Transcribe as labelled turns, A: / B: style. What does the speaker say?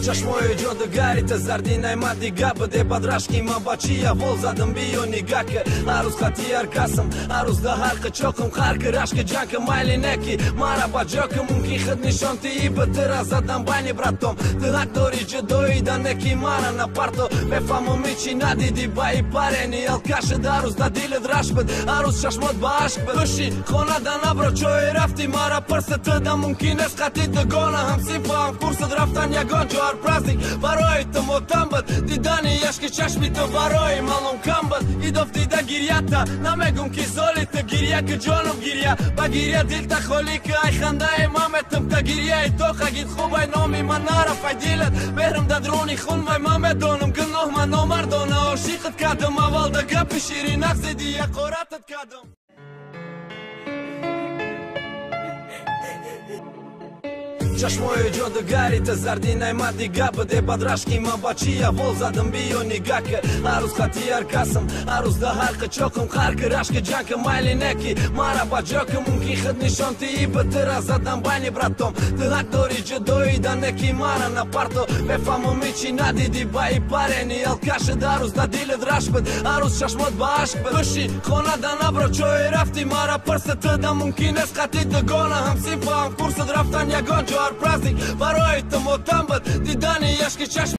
A: Чашмои ҷодугарита зарди наймад дига буде бадрашки ма бачия вол задам биё нигака. Ҳар рӯз хати ҳар касам, ҳар рӯз да ҳар қичоқам, ҳар ки рашки ҷанка майли неки мара ба ҷока мумкин худ нишон тии ба тира задам байни братом. Ту ҳақ дори ҷудоӣ да неки мара на парто. Мефаҳмам ичи надидӣ ба и парени алкаши ҳар рӯз да дилат рашк буд, ҳар рӯз чашмот ба ашк буд. Биши хона да набро чой рафти мара пирса ту да мумкин нест хати дугона ҳамсинфа ҳамкурсат рафтан ягон ҷо ҳар праздник барои ту мотам буд. Дидани ашки чашми ту барои малум кам буд. Идоф дида гирьята намегум ки золи ту гирья ки ҷонум гирья ба гирья дилта холӣ ки ай хандаи ман метум та гирьяи тоқагид хубай номи ман нарафай дилат меҳрам да друни хун вай ман медонам гуноҳ ман номардона ошиқат кардам аввал да гапи ширин нақзиди ҳақоратат кардам. Чашмои ҷодугарита зарди наймад дига буде бадрашки ма бачия вол задам биё нигака. Ҳар рӯз хати ҳар касам, ҳар рӯз да ҳар қичоқам, ҳар ки рашки ҷанка майли неки мара ба ҷока мумкин худ нишон тии ба тира задам байни братом. Ту ҳақ дори ҷудоӣ да неки мара на парто. Мефаҳмам ичи надидӣ ба и парени алкаши ҳар рӯз да дилат рашк буд, ҳар рӯз чашмот ба ашк буд. Биши хона да набро чой рафти мара пирса ту да мумкин нест хати дугона ҳамсинфа ҳамкурсат рафтан ягон ҷо ҳар праздник барои ту мотам буд. Дидани ашки чашм